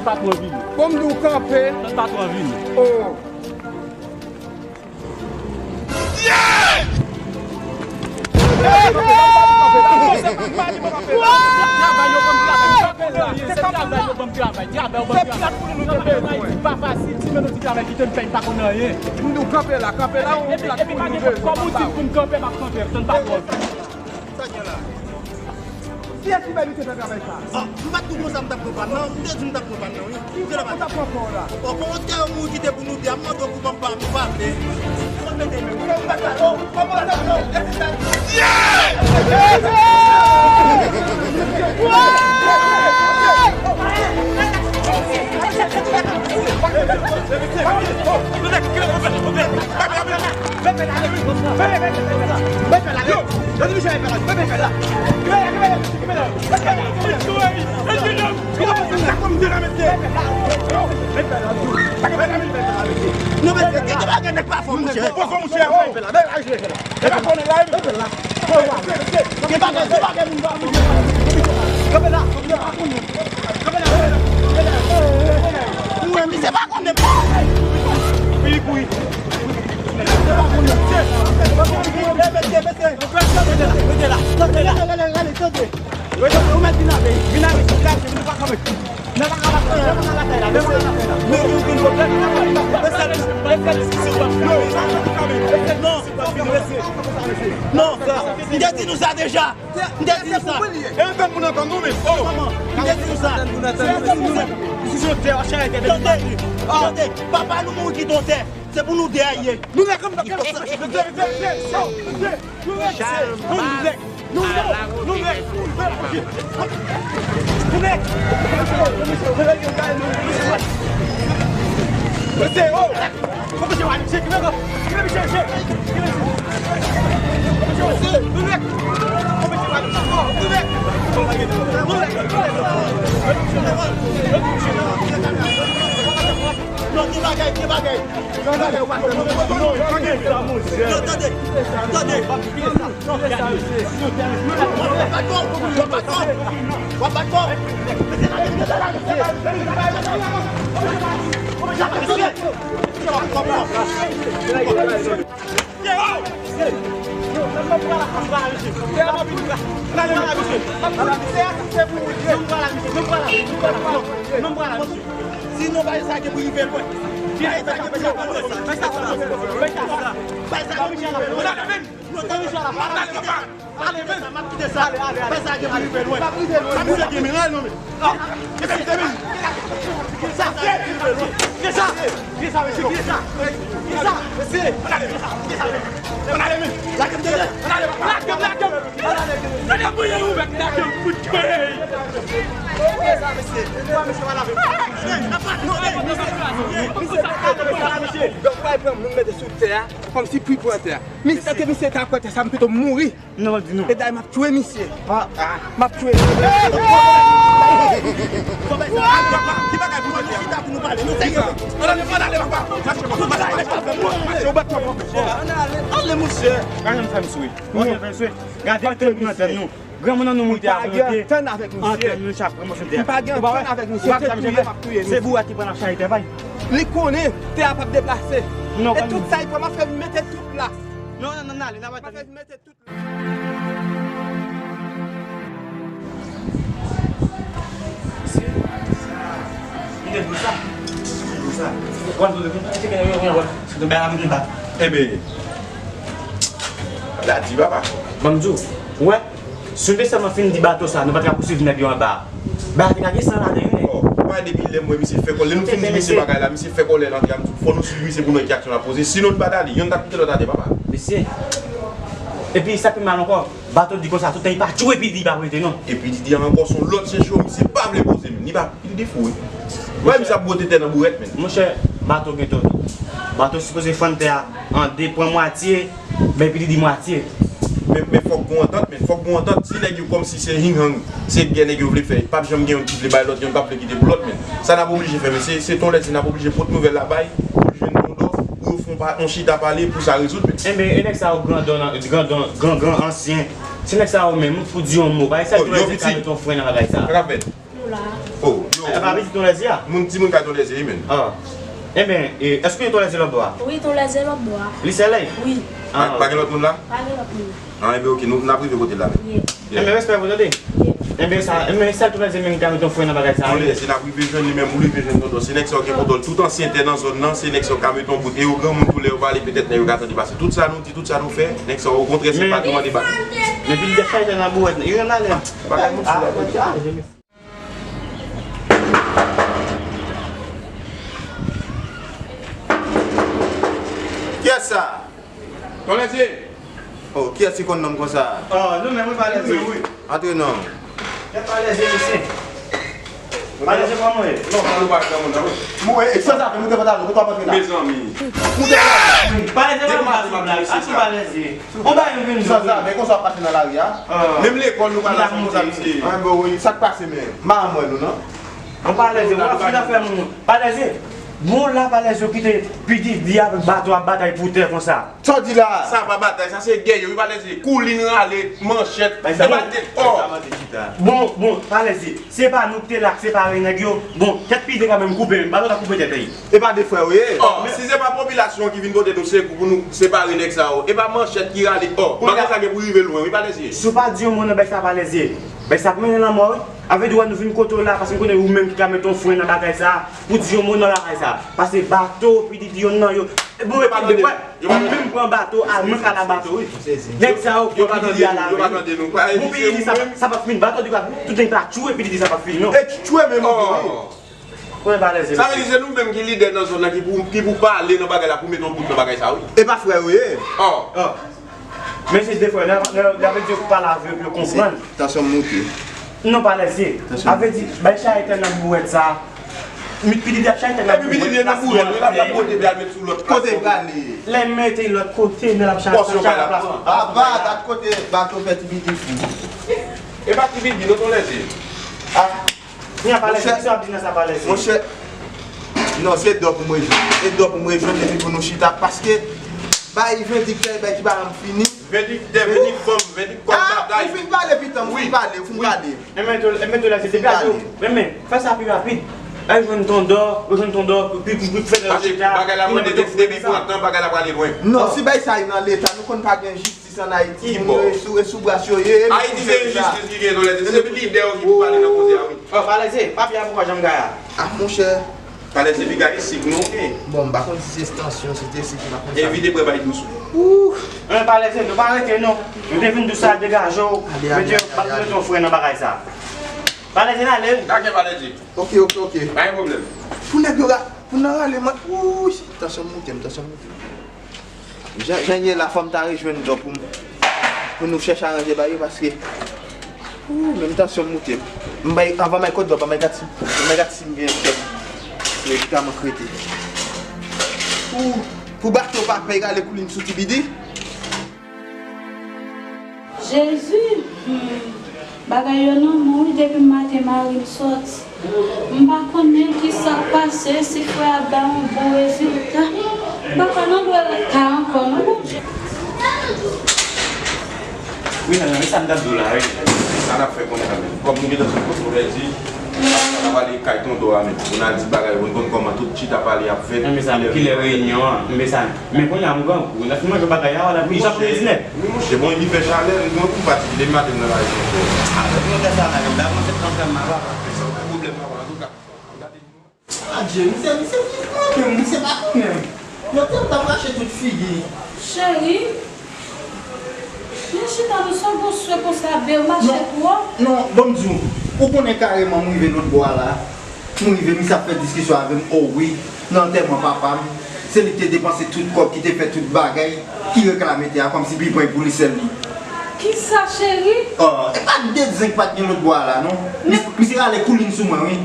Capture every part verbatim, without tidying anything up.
Patwon vini. Bon, m di w kanpe. Tande patwon vini. Oh. Travay yo ban m travay, m pa konn anyen. Se travay yo ban m travay, travay yo ban m travay. Pa fasil, ti menm ti travay kite m fè, m pa konn anyen. M di w kanpe la, kanpe la, ou plat pou nou bezwen. Kòm ou di pou m kanpe, m ap kanpe, tann pa twò. Sa gen la. Kiyès ki pèmèt yo fè travay sa? Ah, m pa t di w konsa m t ap pran pa m nan, m te di m t ap pran pa m nan, wi. Ki kote w t ap pran pa w la? Bon, kòman te yo mouri kite pou nou de, a m mande w pou ban m pa m, ou pa vle. Kòman mete men? Ou fè m bat la, oh, kòman w fè m non? Non, men se gen bagay nèg pa fò, monchè. Pa fò, monchè. E pa konnen la, e pa konnen la. Gen bagay, gen bagay moun pa fò. Kanpe la, kanpe la, kanpe la. Mwen, misye pa konnen. Wi, wi. Misye pa konnen. Mesye, mesye, mesye. Rete la, rete la, rete la. Rete, ou mèt vin avè, vin avè, vin avè, vin avè. Non, sa, m te di nou sa deja. M te di nou sa. E antann pou n antann nou menm. Oh. M te di nou sa. Tande, tande, papa nou mouri kite yon tè. Se pou nou de a ye. Nou lè kòm nou lè. Nou lè. Nou lè. Nou lè. Nou lè. Mesye, oh! Fò mesye wale, mesye, ki men, ki men, mesye, mesye. Mesye, nou lè. Fò mesye wale, oh, nou lè. Nou lè, nou lè. Non, gen bagay, gen bagay. Non, tande, tande. Sinon, bagay sa gen pou rive lwen. Bagay sa gen pou rive lwen. Bagay sa gen pou rive lwen. Non, tande sa, m ap kite sa, m ap kite sa. Ale, ale, ale. Bagay sa gen pou rive lwen. Sa misye gen men, al non men. Ah, e ben, e ben. Kisa? Kisa? Kisa, mesye? Kisa? Kisa, mesye? Ann ale, mesye. Ann ale, men. Lage m, tande. Ann ale, papa. Lage m, lage m. Ann ale. Gade bouye ou mèt lage m kout pye. Kisa, mesye? Kisa, mesye, pa lave? Hey, non, hey, mesye. Mesye, mesye, mesye. Donk, pa pran moun mete sou tè a, kòmsi pou pran tè a. Misye, ke misye ta pran tè sa, m pito mouri. Non, di nou. E dayè m ap tchwe misye. Ah, ah. M ap tchwe. Ki bagay pou nou chita pou nou pale? Nou serye. Ann ale, ann ale, papa. Mache, mache, mache. Mache, ou bat twòp. Ann ale, monchè. Gade yon fè misye. Gade yon fè misye. Gade tèt nou nan tèt nou. Granmoun nan nou moute a volonte. Antre nou chak pran mòso tè. M pa gen antann avèk misye. Se touye m ap touye misye. Se bourak ki pran nan chayite, bay. Li konnen tè a p ap deplase. E tout sa li pran, m ap fè l mete tout la. Non, non, non, non, ale, n ap fè l mete tout. Enben, la di papa. Ban m di w, ou wè, si nou te sèlman fin di bato sa, nou pa t ka pouswiv nèg yo anba a. Bagay la te ka gen san ladan, wi, nèg. Bon, pa depi lè m wè misye fè kòlè, nou fin di misye bagay la, misye fè kòlè l antre a, m di fò nou swiv misye pou nou wè ki aksyon l ap poze. Sinon, n pa t ale, yonn t ap kite lòt atè, papa. Mesye. Epi sa pi mal ankò, bato di konsa, tout tan li pa tchwe P D D pa prete non. E P D D a ankò se yon lòt chen cho, misye pa vle poze menm. Li pa, P D D fou, wi. Wè, misye ap bwote tè nan bourèt, menm. Monchè, bato gen tò tou. Bato sipoze fann tè a an de, pran mwatye, bay P D D mwatye. Men, men fòk gon antant, men fòk gon antant. Si nèg yo kòmsi se hing hang, se gè nèg yo vle fè, p ap janm gen youn ki vle bay lòt, youn p ap vle kite pou lòt, men sa n ap oblije fè, men se, se ton lè, se n ap oblije pot nouvèl la bay, pou l jwenn ton dò, pou yo fè yon pa, yon chita pale, pou sa rezoud, men. Enben, e nèg sa yo grandon, grandon, gran, gran ansyen. Se nèg sa yo menm, pou di yon mo, bay sa ki rezoud sa, met yon fren nan bagay sa. Sa k ap fèt? Nou la. Oh, yo. Pa pitit Ton Lèzye a? Moun, timoun kay Ton Lèzye, wi, menm. Ah. Enben, e, èske Ton Lèzye lòt bò a? Wi, Ton Lèzye lòt bò a. Li sèl la? Wi. Pa, pa gen lòt moun la? Pa gen lòt moun. Ah, enben, oke, nou, n ap rive kote l la, menm. Yeah. Enben, respè pou tande. Yeah. Enben, sa, enben, sèl Ton Lèzye menm ki ka met yon fren nan bagay sa, wi. Ton Lèzye, n ap rive jwenn li, menm ou rive jwenn tonton. Se nèg sa yo ki kontwòl tout ansyen tè nan zòn nan, se nèg sa yo ka met yon bout. E yo granmoun tou, lè yo pale, petèt nèg yo ka tande pase. Tout sa nou di, tout sa nou fè, nèg sa yo, okontrè, se patrimwàn de bagay. Men pi l dechaje nan bouwèt, li renmen ale. Bagay moun sou la. Kiyès sa? Ton Lèzye. Oh, kiyès ki konn non m konsa? Oh, nou menm, wi, pa Lèzye. Antre non. Kiyès pa Lèzye, mesye? Pa Lèzye, kòman w ye? Non, pa nou pa granmoun nan, wi. Mwen, e sa sa fè, moute pantalon, pou w ap antre la. Mezanmi. Moute pantalon. Pa Lèzye, pa nou pa sou blag. Aksyon pa Lèzye. On bagay nou vin di. Sa sa, men konsa w ap mache nan lari a? Ah. Menm lekòl nou pa nan sa konsa, mesye. An, bon, wi, sa k pase, men? M pa wè nou, non. Bon, pa Lèzye, w ap fin afè moun. Pa Lèzye. Bon, la, pa Lèzye, w kite P D D avèk bato ap batay pou tè konsa. Sa w di la? Sa pa batay, sa se gè yo, wi, pa Lèzye. Koulin rale, manchèt, e batay, oh. Bon, bon, pa Lèzye. Se pa nou ki te la k separe nèg yo. Bon, tèt P D kanmenm koupe, menm bato ta koupe tèt li. E pa de frè yo ye? Oh, si se pa popilasyon ki vin pote nou sekou pou nou separe nèg sa yo, e pa manchèt ki rale, oh, bagay sa gen pou rive lwen, wi, pa Lèzye. Si w pa di yon mo nan bèk sa, pa Lèzye, bèk sa ap mennen lanmò, wi. Avèdi, wè nou vin kote w la, paske m konnen ou menm ki ka mete yon fren nan bagay sa, pou di yon mo nan bagay sa. Paske bato, P D D youn nan yo, e bon, e pa de frè, ou menm pran bato, al mwen ka la bato, wi. Nèg sa yo, P D D a la, wi. Bon, P D D sa, sa p ap fini, bato di ka, tout nèg ta tchwe, P D D sa p ap fini, non. E tchwe menm, wi. Konnen pa Lèzye. Sa vle di se nou menm ki lidè nan zòn nan ki pou, ki pou pale nan bagay la pou mete yon bout nan bagay sa, wi. E pa frè yo ye? Oh. Oh. Men se de frè, lè, lè, lè vle di yo pale avèk yo konprann. Tansyon m moute. Non, pa Lèzye. Tansyon. A vle di, bay chay tè nan bouwèt sa. Met P D D ap chay tè nan bouwèt. Epi P D D nan bouwèt, l ap pote, l ap met sou lòt plas. Kote l prale? Lè mete lòt kote, men l ap chay tè nan plas. Apa, dat kote bato fè ti bidi fou. E pa ti bidi, non, Ton Lèzye. Ah. Kounya pa Lèzye, kisa w ap di nan sa pa Lèzye? Monchè, non, se dò pou mwen jwenn. E dò pou mwen jwenn epi pou nou chita, paske bay vendiktè, bay ki pa janm fini. Vendiktè, vendik fanm, vendik kòb, bagay. Ah, ou fin pale, pitan m, ou fin pale, ou fin pale. Enben, to, enben, to Lèzye, depi a tou, enben, fè sa pi rapid. Al jwenn Ton Dò, ou jwenn Ton Dò, pi, pi, pi, fè nan leta. Paske bagay la, mwen, depi, depi pran tan, bagay la prale lwen. Non, si bay sa nan leta, nou konn pa gen jis jistis ann Ayiti, moun yo e sou, e sou bras yo ye. Ayiti se enjistis ki gen, Ton Lèzye. Se depi lidè yo ki pou pale nan koze a, wi. Oh, pa Lèzye, papye a poukò janm gaye a? Ah, monchè. Pa Lèzye, piga e sik, non? Bon, m pa konn si se tansyon, si se sik, m pa konn sa. Evite pran bay dous. Ouh. Men pa Lèzye, nou pa rete, non. Nou te vin dous sa, degaje w. Mete, mete yon fren nan bagay sa. Pa Lèzye, n ale, wi. Dakò, pa Lèzye. Ok, ok, ok. Pa gen pwoblèm. Pou nèg yo ra-, pou nan rale, mwen. Ouh, tansyon moute m, tansyon moute m. Jan, jan ye la, fò m ta rejwenn Dò pou m, pou nou chèche aranje bagay yo, paske, ou, menm tansyon m moute. M bay, anvan m al kot Dò, ban m al gad si, ban m al gad si m gen kèk medikaman k rete. Ou, pou bato pa pè rale koulin sou ti bidi. Jezi! Hmm. Bagay yo nan men w wi, depi maten mari m sòti. M pa konnen kisa k pase, si frè a bay yon bon rezilta. M pa kwè nou dwe ret la ankò non, Bondye. Wi, nan, nan, men sa m t ap di w la, wi. Sa n ap fè konsa menm. Kòm nou gentan sot kote nou pèdi, n ap ale kay Ton Dò a menm. Pou n al di bagay yo, nou konn kòman tout chita pale ap fèt. Men sa, kilè reyinyon an? Men sa, men kounye a m grangou. N ap fin manje bagay la, w a la, wi, jan pou midi nèt. Wi, monchè, bon, li fè chalè, li grangou, m fatige, depi maten m nan lari, monchè. A, depi nou fè sa la, menm, la, mwen se pran frè m, m a papa. Sa pa pwoblèm, papa, antouka. Adje, misye, misye, misye, misye pa konnen. Yo te m t ap rache tout figi. Cheri, vin chita, nou se gwo swe konsa, be, w mache twòp. Non, non, ban m di w, ou konnen kareman m rive lòt bò a la. M rive, misye ap fè diskisyon avè m, o wi, nan antèman papa m, se li ki te depanse tout kòb, ki te fè tout bagay, ki reklame tè a, kòmsi bibwen pou li sèl li. Kisa, cheri? Ah, e pa de zen k pa t gen lòt bò a la, non. Misye rale koulin sou mwen, wi.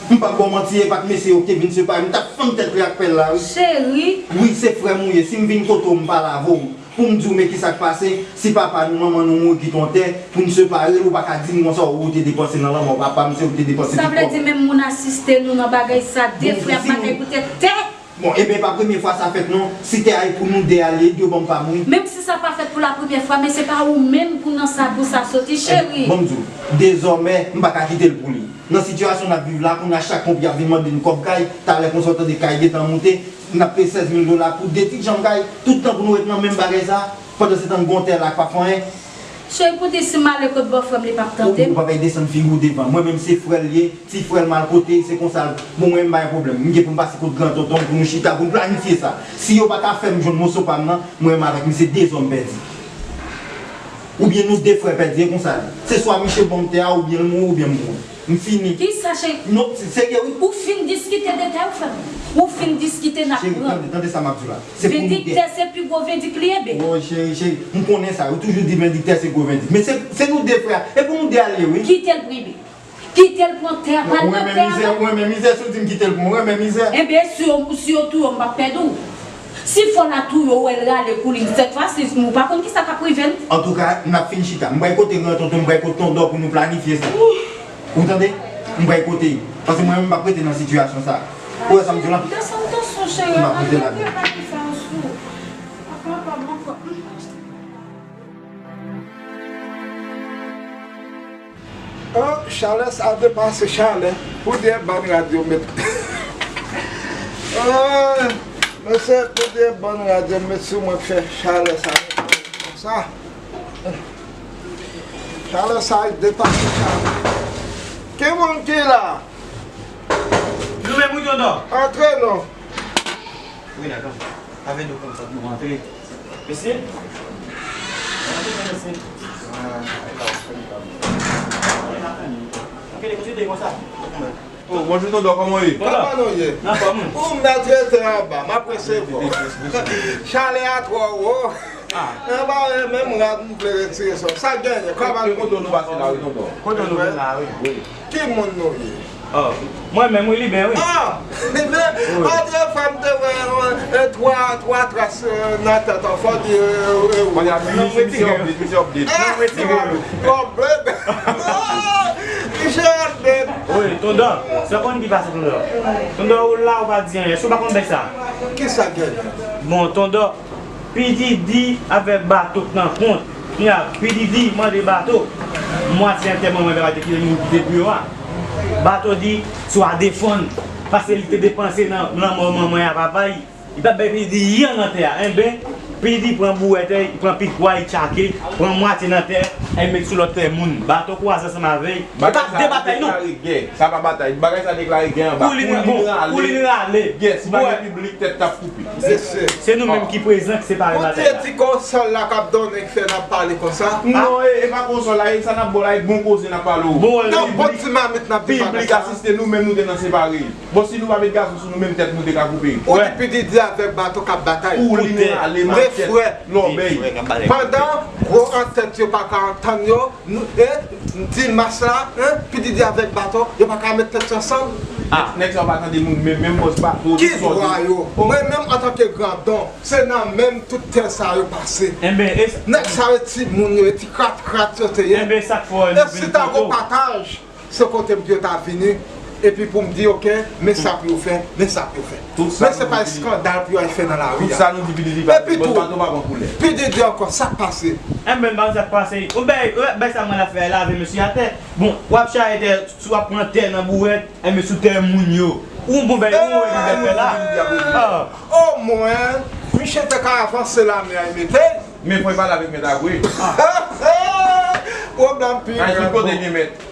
M p ap ba w manti, e pa t mesye yo ki te vin separe m, m t ap fann tèt li ak pèl la, wi. Cheri. Wi, se frè m ou ye, si m vin kote w, m pale avè w. Pou m di w men kisa k pase, si papa nou, manman nou mouri kite w tè, pou n separe, ou pa ka di m konsa, ou te depanse nan lanmò papa m, se ou te depanse tout kòb. Sa vle di menm moun asiste nou nan bagay sa, de frè ap batay pou tèt tè? Bon, ebyen, e pa premye fwa sa fèt, non. Si tè a e pou nou de a li ye, di yo ban m pa m, wi. Menm si sa pa fèt pou la premyè fwa, men se pa ou menm pou nan sa pou sa soti, cheri. Bon, m di w, dezòmè, m pa ka kite l pou li. Nan sitiyasyon n ap viv la, kounye a chak konpè ap vin mande n kòb kay, talè konsa w tande kay gentan moute, n ap peye sèz mil dola pou de ti janm kay, tout tan pou nou ret nan menm bagay sa, pandan se tan n gon tè la k pa fè anyen. Cheri, pou di si m ale kot bòfrè m, li p ap tande m. Ou, ou pa bay desann figi w devan. Mwen menm se frè l ye, ti frè l m al kote, se konsa l. Bon, mwen m pa gen pwoblèm. M gen pou m pase kot gran tonton m pou nou chita, pou n planifye sa. Si yo pa ka fè m jwenn moso pa m nan, mwen menm avèk misye dezòm pèdi. Oubyen nou de frè pèdi, e konsa l ye. Se swa misye ban m tè a, oubyen l mouri, oubyen m mouri. M fini. Kisa, cheri? Non, se serye, wi. Ou fin diskite de tè, ou fè m. Ou fin diskite, n ap pran. Cheri, tande, tande sa m ap di w la. Se pou nou de. Vendiktè se pi gwo vendik li ye, bebe. O, cheri, cheri, m konnen sa. Yo toujou di vendiktè se gwo vendik. Men se, se nou de frè a. E pou nou de a l ye, wi. Kite l pran, bebe. Kite l pran tè a, pa l nan tè a, non. Ou renmen mizè, ou renmen mizè, si w di m kite l pran, ou renmen mizè. Enben, si yo, si yo touye w, m p ap pèdi w. Si fò l a touye w, w wè l rale koulin sèt fwa sis, ou pa konn kisa k ap rive l. Antouka, n ap fin chita. M pral kote gran tonton, m pral kote Tondò pou nou planifye sa. Ou tande? M pral kote. Paske mwen menm, m p ap rete nan sitiyasyon sa. Ou wè sa m di w la? Desann tansyon, cheri. M p ap rete la. Mete bagay sa sou. Apa, apa, apa. Oh, chalè sa depase chalè. Poudre bann rad yo met. Oh, mesye, poudre bann rad yo met sou mwen k fè chalè sa konsa. Chalè sa depase chalè. Ki moun ki la? Nou menm, wi, Tondò. Antre non. Wi, dakò. Avè nou konn fòk nou rantre. Mesye? Rantre, mesye. Ah, e la, w fè li pa bon. Ok, kote de konsa? Oh, bonjou, Tondò, kòman w ye? Kòman nou ye? Nan fòm. Ou mèt rete anba, m ap resevwa w. Chalè a twò wo. Ah. Anba, e menm rad m vle retire sou. Sa genyen, kòman nou ye? Kote nou pase la, wi, Tondò. Kote nou vin la, wi. Wi. Ki moun nou ye? Oh, mwen menm, wi, Liben, wi. Ah, Liben, wi. Antre fwa m te wè, e, twa, twa tras, e, nan tèt an, fò di, e, e, wi. Kounye a, misye, misye update, misye update. Ah, misye update. Wi, Tondò, sa konn ki pase, Tondò? Tondò, ou la, ou pa di anyen. Èske ou pa konn bèk sa? Kisa genyen? Bon, Tondò, P Diddy avèk Bato k nan kont. Kounye a, P Diddy mande Bato mwatye antèman mwen, Bato kite nou kite pou yo a. Bato di, swa defann, paske li te depanse nan lanmò manman y a papa y. Li pa bay P Diddy anyen nan tè a. Enben, P Diddy pran bouwèt, li pran pikwa, li tchake, pran mwatye nan tè, li met sou lòt tè moun. Bato kwaze ansanm avè y. Bagay sa deklare gè. Sa pa batay. Bagay sa deklare gè anba. Koulin rale. Gè, si pa gen piblik, tèt t ap koupe. Se, se nou menm ki prezan, ki separe batay la. Ou te di konsòl la k ap donnen, ki fè n ap pale konsa? Non, e, e pa konsòl la, e sa n ap ba w la, e bon koze n ap pale w. Bon, bon ti mamit n ap di bagay sa. Piblik asiste, nou menm nou te nan separe. Bon, si nou pa met gason sou nou menm, tèt nou te ka koupe. Ou di P Diddy avèk Bato k ap batay. Koulin rale, machèt, lòbèy. Pandan gwo antèt yo pa ka antann yo, Nou, e, di mas la, en, P Diddy avèk Bato, yo pa ka met tèt yo ansanm? Ah, nèg sa yo pa tande moun, men menm bòs Bato. Ki dwa yo? Mwen menm antanke grandon, se nan men m tout tè sa yo pase. Enben, e nèg sa yo ti moun yo, e ti krat krat yo te ye. Enben, sa k fè w. E si ta gon pataj, se kote m pou yo ta vini, epi pou m di, oke, men sa pou yo fè, men sa pou yo fè. Men se pa eskandal pou yo al fè nan lari a. Tout sa nou di P Diddy pa fè, bòs Bato pa pran koulè. Epi tou, P Diddy ankò, sa k pase? Enben, m pa konn sa k pase. Ou bay, ou bay sa mwen la fè, lave mesye atè. Bon, w ap chache tè, si w ap pran tè nan bouwèt, enben sou tè moun yo. Ou bon bay, ou wè ki fè la. Ah. Omwen, misye te ka avanse lame a, mete. Men fò l pale avèk mèt Agwe. Pwoblèm pi gran.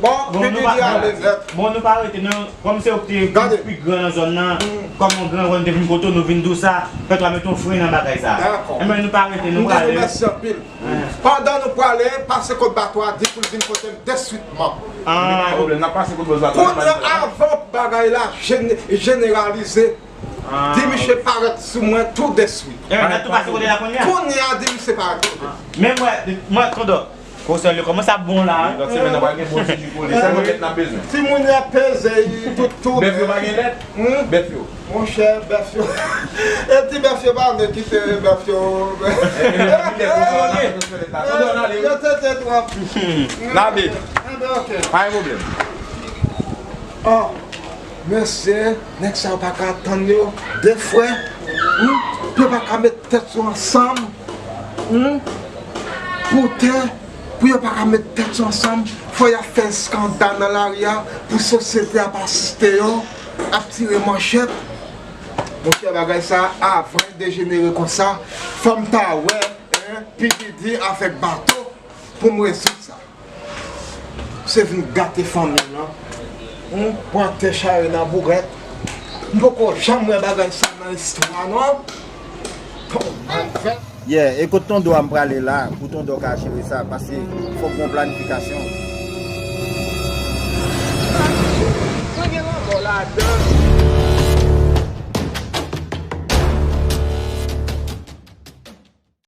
Bon, P Diddy ale nèt. Bon, nou pa rete, non. Kòm se ou ki te pi gran nan zòn nan, kòm yon gran wè nou te vin kote w, nou vin di w sa, fè twa mete yon fren nan bagay sa. Dakò. Enben, nou pa rete, nou prale. M di nou mèsi anpil. Pandan nou prale, pase kot Bato a, di pou l vin kote m deswitman. Ah. Pa gen pwoblèm, n ap pase kot bòs Bato a. Kounye a, avan bagay la jene-, jeneralize, di misye parèt sou mwen tou deswit. Enben, n ap tou pase kote l la kounye a. Kounye a, di misye parèt kote m. Men mwen, mwen, Tondò. Konsèy li kòmanse ap bon la, wi. Lòt semèn nan pral gen bon ti ji kole. Sèlman mèt n ap bezwen. Timoun yo ap peze, tout, tout. Bèf yo pa gen lèt? Hmm? Bèf yo. Monchè, bèf yo. E ti bèf yo pa vle kite bèf yo. E, e, e, e, yo tete twòp. N ale. Enben, oke. Pa gen pwoblèm. Oh. Mesye, nèg sa yo pa ka tann yo de frè. Hmm? Yo pa ka met tèt yo ansanm. Hmm? Pou tè, pou yo pa ka met tèt yo ansanm, fò y ap fè eskandal nan lari a, pou sosyete ap asiste yo, ap tire manchèt. Monchè, bagay sa, avan l dejenere konsa, fò m ta wè, en, P Diddy avèk Bato pou m rezoud sa. Se vin gate fanmi w lan. Ou pran tè chare nan bourèt. M poko janm wè bagay sa nan istwa, non. Bon, anfèt. Yeah, e kot Tondò a m prale la, pou Tondò ka jere sa, paske fòk gon planifikasyon. Mwen gen lanmò ladan.